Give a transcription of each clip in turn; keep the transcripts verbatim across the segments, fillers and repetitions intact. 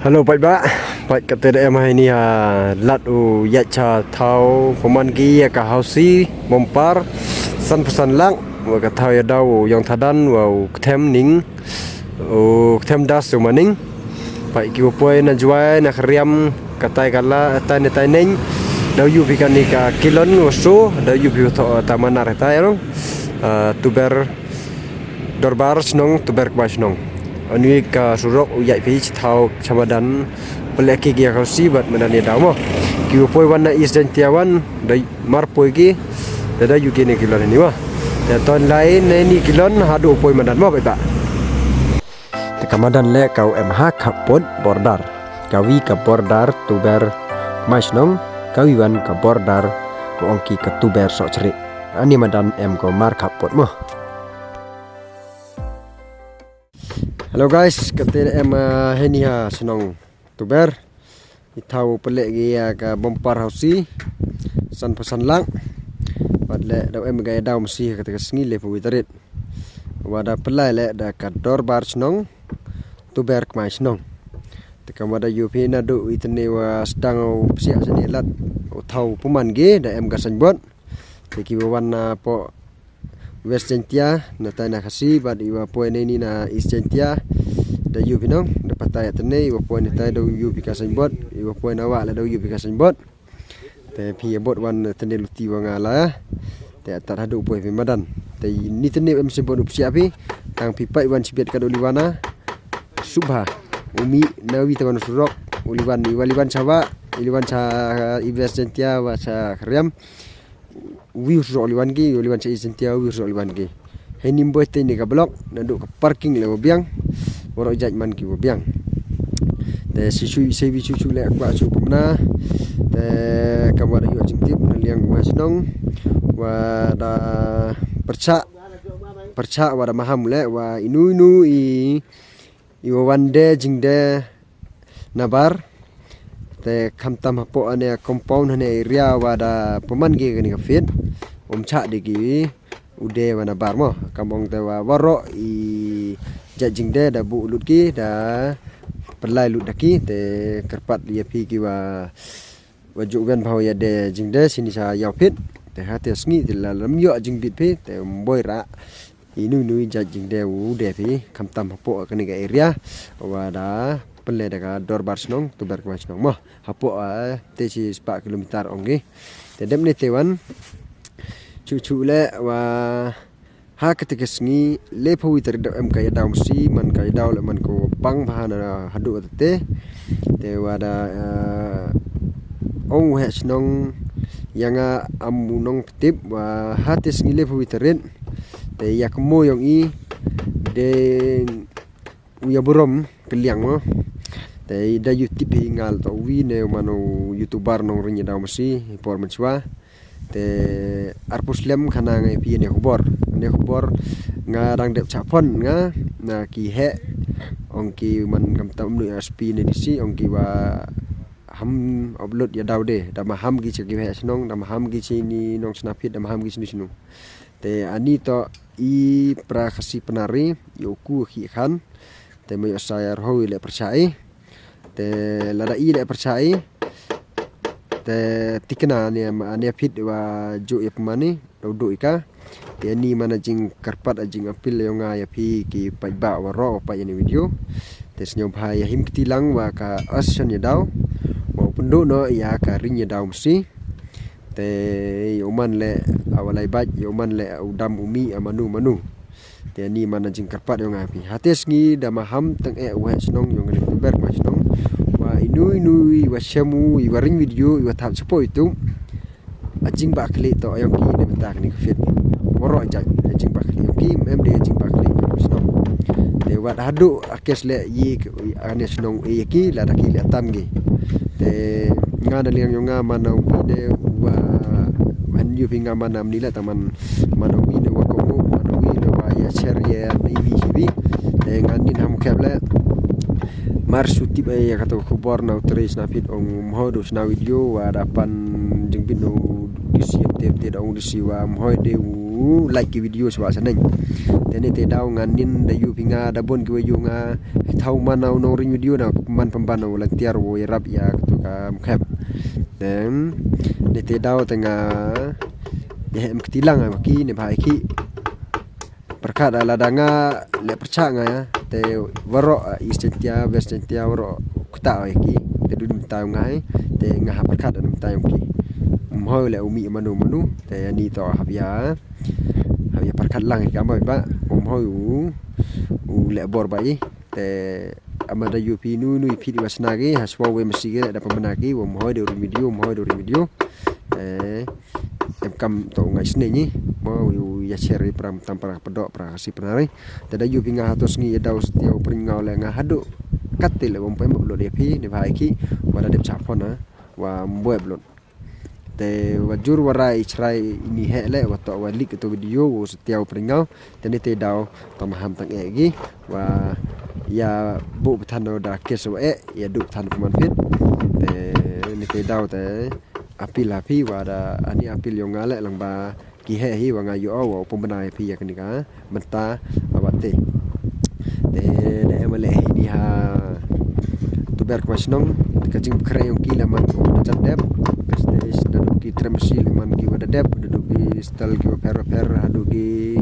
Hello, paidbah. Paid, kate da em heini ha lad u yacha thaw pynman ki ya ka housie Bompar, san phasan lak, wa ka thaw ya daw u yong thadan, wa u kthem ning, u kthem das u maning. Paid, ki wa poi na Jwai, na Khriam, ka tai ka la, tai ne tai neng, daw yu phi kani ka kilon wa so, daw yu phi tho ta manar tai rong. Ah, Tuber Dorbar Chnong, Tuber Kmai Chnong. Ani ka surok u yai phi chi thaw cha madan, pele ki ya ka housie bad madan ya daw mo. Ki wa poi wan na East Jaintia wan, da mar poi ki, da da yu ki ne kilon ni wa. Da ton lai ne ni kilon, hadu poi madan mo, paidbah. Te ka madan le ka u em ha khapot border. Ka wi ka border Tuber Kmai Chnong, ka wi wan ka border ko ong ki ka Tuber Sohchri. Ani madan em ko mar khapot mo. Hello guys, kate em, ah, heini ha chnong Tuber. I thaw pele ki ya ka Bompar housie, san phasan lak. Bad le daw em ka ya daw masi ha kate ka sngi le phawi tarik. Wa da pelai le da ka Dorbar Chnong, Tuber Kmai Chnong. Te kam wa da yu phi na du i tene wa sdang u psiah sini lad u thaw pynman ki, da em ka signboard. Te ki wa wan na po West Jaintia, na tai na Khasi, bad i wa poi ne ni na East Jaintia, da yu phi nong, da patai tene, i wa poi ne tai da yu phi ka signboard, i wa poi na wa le da yu phi ka signboard. Te phi ya bot wan tene luti wa nga la. Te atat hadu poi phi madan. Te ni tene em signboard u psiah phi, tang phi paid wan chibet ka do liwana. Subha, umi na wi te wan surok, u liwan, i wa liwan cha wa, i liwan cha, i West Jaintia wa cha Khriam. Wi u surok liwan ki, u liwan cha East Jaintia, wi u surok liwan ki. Heini mboi te ni ka block, na du ka parking le wa biang, warok jait man ki wa biang. Te si sui, se wi chu chu le kwa chu pumna. Te kam wa da yu jingtip, na liang wa chnong, wa da percha, percha wa da maham le, wa inu inu i, i wa wan de jingde nabar. Te khamtam hapoh ane compound hane area wa da pynman ki kani ka field. Um chah de ki u de wa nabar mo. Kam ong te wa warok i jait jingde da bu lut ki, da pelai lut da ki, te kyrpad ya phi ki wa wa ju wen bha ya de jingde sini sa yaw phit. Te ha te sngi te la lam yoh jingbit phi, te mboi ra. Inu inu jait jingde u de phi, khamtam hapoh kani ka area. Wa da pele da ka Dorbar Chnong, Tuber Kmai Chnong mo. Hapoh, ah, te chi spah kilometer ong ki. Te dep ne te wan. Chu chu le wa ha kate ka sngi, le phawi tarik da em ka ya daw masi, man ka ya daw le man ko pang bha na hadu te. Te wa da, ah, ong u he chnong ya nga am u nongtip wa ha te sngi le phawi tarik. Te ya kmo yong i, de u ya burom keliang mo. Te da yu tip hi ngal to wi ne mano YouTuber nong ring ya daw masi, i por manchwa. Te arpus lem khana ngai phi ne khubor. Ne khubor nga dang dep cha phone nga, na ki he, ong ki man kam tam lu S P ne D C, ong ki wa ham upload ya daw de. Da maham ki cha ki he chnong, da maham ki chi ni nong Snapit, da maham ki chi ni chnong. Te ani to i pra Khasi Pnar i, yo ku khi khan. Te mo yo sa ya rho i le percha i. Te lada i le percha i. Te tikna ne, ne phit wa ju ya pemani, do do i ka. Te ani mana jingkyrpad a jingapil yo nga ya phi ki paidbah warok wa pait ya ni video. Te sñiaw bha ya him kti lang wa ka action ya daw. Wa u pynduh noh ya ka ring ya daw masi. Te ya u man le a wa lai bait, ya u man le u dam u mih a manu manu. Te ani mana jingkyrpad yo nga phi. Ha te sngi da maham tang e u he chnong yo nga le Tuber Kmai Chnong. Wa inu inu i wa chem u, i wa ring video, i wa thap chapoh itu. A jingbakla to yong ki ne bynta kani ka field. Warok jait a jingbakla yong ki, em de a jingbakla yong ki chnong. Te wat hadu a case le yi, ane chnong e ya ki, lada ki le tam ki. Te nga na liang yong nga mana wi ne wa, han yu phi nga mana mni le taman, mana wi ne wa komo, mana wi ne wa ya share ya ni wi chi wi. Te nga nin ham khep le. Mar su tip e ya kato khubor na u tre Snapit ong mho do sna video wa da pan jingbit no D C te te da ong D C wa mhoi de u U like ki video chwa chaneng. Te ni te daw nga nin da yoo phi nga da bon ki wa yoo nga. Thaw man u nongring video na man pynban u volunteer u yarap ya katu ka mukhem. Te ni te daw te nga ya hem kti lang wa ki ne bha ki. Pyrkhat da lada nga le pyrchah nga ya. Te waroh, ah, East Jaintia, West Jaintia waroh kata wa ki. Te du mynta nga hi. Te nga ha pyrkhat da mynta ki. Mhoi le u mih manu manu. Te ni to hap ya. Hap ya pyrkhat lang ki ka mhoi ba. U mhoi u, u le bor ba i. Te ama da yoo phi nu nu i phi di wa sna ki, ha swa we masi ki da pynbna ki, wa mhoi de u ring video, mhoi de u ring video. Te em kam to ngai sne ni, mo u ya share i pra tam pra pdok pra si pynari. Te da yoo phi nga ha to sngi ya daw Setiaw Pringau le nga haduh. Kat te le wa ym pu em upload ya phi, ni bha ki, wa da dep cha phone ha, wa ym pu upload. Te wa jur wa rai chrai ini he le, wa to wa like to video, wa Setiaw Pringau. Te ni te daw, to maham tang e gi, wa ya bu pathan da kes wa e, ya du pathan pynman phi. Te ni te daw te, appeal ha phi, wa da, ani appeal yong nga le, lang ba, ki he hi, wa nga yoo, wa pynbna phi ya kani ka, mynta, wa te. Te da em le hi ni ha, Tuber Kma Shnong, ka jingpynkhreh yong ki la man ki wa da dep, ka stage da du ki trem si la man ki wa da dep, da du ki style ki wa pher pher, ha du ki,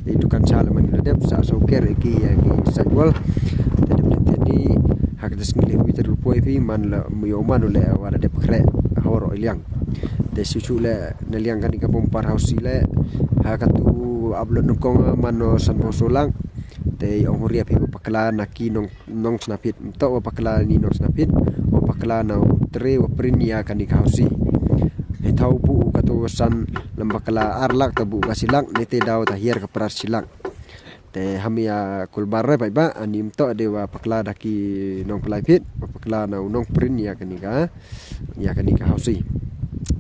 i dukan cha la man ki wa da dep, sa so ker ki ya ki side wall. Te dep te ni, ha ka sngi le wi te du poi phi, man la, yow man u le wa da dep khreh, hor o liang. Te su su le, na liang kani ka bumper house le, ha katu upload nukong man o san phaw so lang. Te ong huria phi wa pakla na ki nong, nong sna phit. Mto wa pakla ni nong sna phit. Wa pakla na u tre wa print ya kani ka house. He thaw bu katu san lam pakla ar lak ta bu ka si lak, ni te daw ta hiar ka pras si lak. Te ham ya kulbar re bai ba, ani mto de wa pakla da ki nong pynlai phit, wa pakla na u nong print ya kani ka. Ya kani ka house.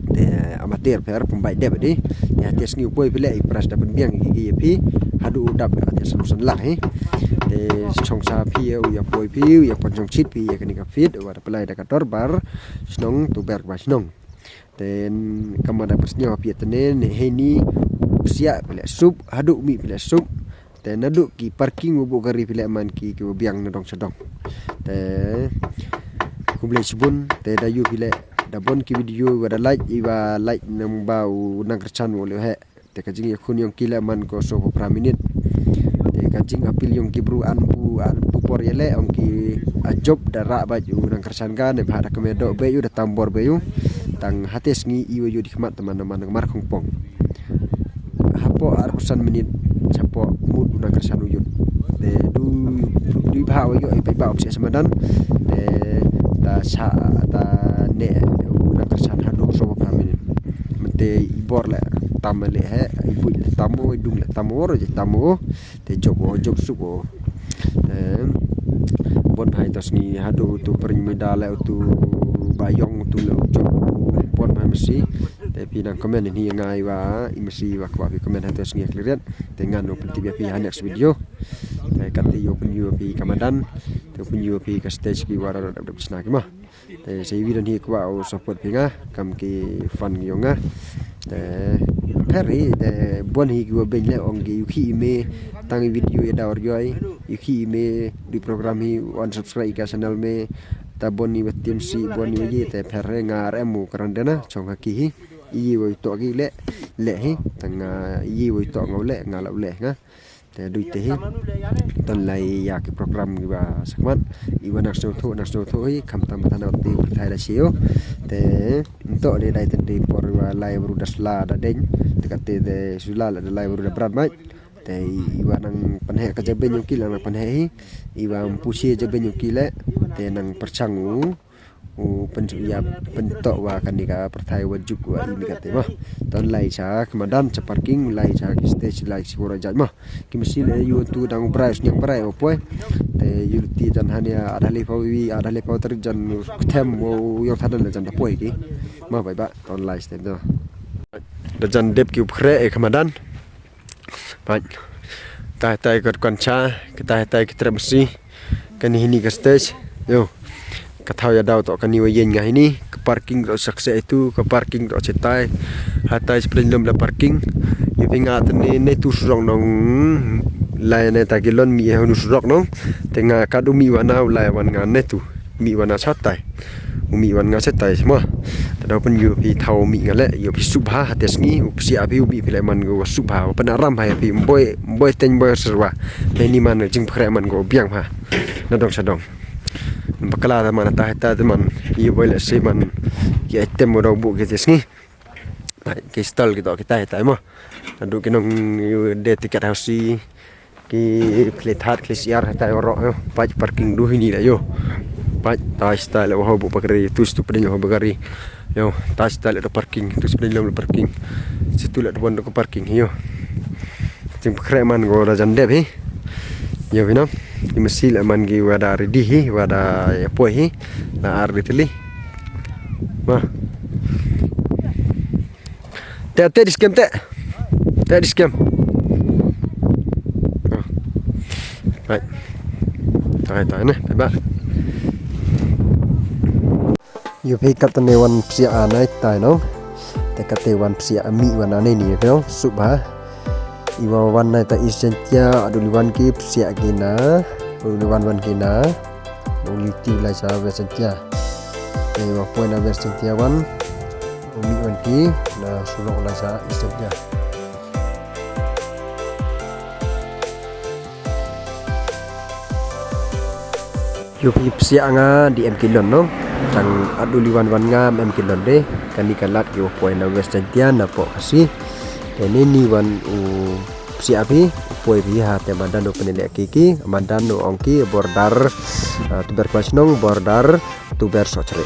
Te amateur pher pynbai dep di. Ya te sngi u poi phi le i pras da pynbiang ki ki ya phi. Haduh u dap ya te san san lak hi. Te chong sa phi ya u ya poi phi u ya pon chong chit phi ya kani ka phit wa da pynlai da ka dorbar. Shnong Tuber Kma Shnong. Te kama da pras nyo phi ya te ne ne he ni psiah phi le sup haduh mi phi le sup. Te naduh ki parking wa bu gari phi le man ki ki wa biang na dong sa dong. Te khublei chibun, te da yoo phi le, da bon ki video wa da like, i wa like nang ba u nang kyrchan wa le he. Te ka jingyakhun yong ki le man ko so phaw phra minit. Te ka jingappeal yong ki bru an bu, an bu por ya le, ong ki a job da rah ba u nang kyrchan ka, ne bha da kame do be u da tam bor be u. Tang ha te sngi i wa yoo di khmat te man man mar khong pong. Hapoh ar phaw san minit, chapoh mut u nang kyrchan u yut. Te du, du bha wa yoo i pai ba opsi samadan. Te ta cha, ta ne u nang kyrchan haduh so phaw phra minit. Mynte i bor le tam le he, i buit le tam o, i dung le tam o, ro je tam o. Te jop o, jop sup o. Em, bon bha i to sngi haduh u tu pring mi da le u tu bayong u tu le u jop o, bon bha masi. Te phi nang comment ini ngai wa, i masi wa kwah phi comment ha to sngi clear. Te ngan u pyntip ya phi ha next video. Te kat te yow pynyoo phi ka madan, te pynyoo phi ka stage ki wa da dap sna ki ma. Te sa i wi don hi kwah u support phi nga, kam ki fan yong nga. Te pher hi, te bon hi ki wa beiñ le ong ki, u khi i me, tang i video ya daw ri yoi, u khi i me, du program hi, unsubscribe ka channel me, ta bon i wa tim si, bon i wa ye, te pher hi nga ar em u karan dena, chong ha ki hi, i ye wa i to ki le, le hi, tang, ah, i ye wa i to nga u le, nga la u le, nga. Te du te hi. Ton lai ya ki program ki wa sakmat. I wa nak snow tho, nak snow tho hi. Kham tam than o te pyrthai da sio. Te nto de dai ten de por wa lai bru da sla da deng. Te kat te de sula la da lai bru da brat mai. Te i wa nang pynheh ka jaben yong ki la nang pynheh hi. I wa mpusi jaben yong ki le. Te nang pyrchang u. U pyn-, ya pyntok wa kani ka pyrthai wa juk wa i mi kate ma. Ton lai cha ka madan cha parking, lai cha ki stage, lai chi wara jaj ma. Ki masi le yu tu dang brai, sniang brai wa poi. Te yu ti jan hania ada le pau wi, ada le pau tarik jan kthem wa yong thadan le jan da poi ki. Ma bai ba, ton lai stage do. Da jan dep ki u phre e ka madan. Bait. Tai tai ka dukan cha, ka tai tai ka trep masi. Kani hini ka stage. Yo. Ka thaw ya daw to kani wa yen nga hini, ka parking to sakse itu, ka parking to chetai. Hatai spring lum la parking. Yow phi nga tæ ne, ne tu surok nong, lai ne ta ki lon mih ha u nu surok nong. Tæ nga kat u mih wa na u lai wan nga ne tu. Mih wan nga chatai. U mih wan nga chatai mo. Tæ daw pyn yow phi thaw u mih nga leh, yow phi sup bha, hatæ sngi u psiah phi u mih phi leh man ko wa sup bha, wa pyn aram bha ya phi, ym boi, ym boi teiñ boi serwa. Neini man jingpynkhreh man ko biang bha. Nadong chadong. Bakla tæ man, hatæ, hatæ tæ man. Yow boi leh se man. Ki item wa daw booh ki tæ sngi. Ki stall ki toh kitai, kitai mo. Nadooh ki nong yow de ticket housie, ki khle thad, khle siar, kitai waroh yow. Pait parking du hini da yow. Pait tai style wa ho booh pa kari, tu stu pdeng yow ho ba kari. Yow, tai style da parking, tu stu pdeng lom da parking. Situ leh da bon da ko parking hi yow. Jingpynkhreh man ko da jan dep hi. Yow phi nong, ki masi leh man ki wa da ready hi, wa da ya poi hi. La ar di tylli. Ma. Tæ, tæ di skem tæ. Tæ di skem. Right. Tai, tai ne, tai ba. Yow phi kat tæ ne wan psiah a nai tai nong. Tæ kat tæ wan psiah a mih wan a neini yow phi nong, sup bha. I wa wan na ta East Jaintia, aduli wan ki psiah ki na, aduli wan wan ki na, uli ti lai sa West Jaintia. Te wa poi na West Jaintia wan, uli wan ki na surok lai sa East Jaintia. Yow phi psiah nga di em ki lon nong. Tang aduli wan wan nga em ki lon de. Kani ka lad ki wa poi na West Jaintia na poh Khasi. Te neini wan u psiah phi, u poi phi hatæ madan u pynleh ki ki, madan u ong ki border, ah, Tuber Kmai Chnong, border Tuber Sohchre.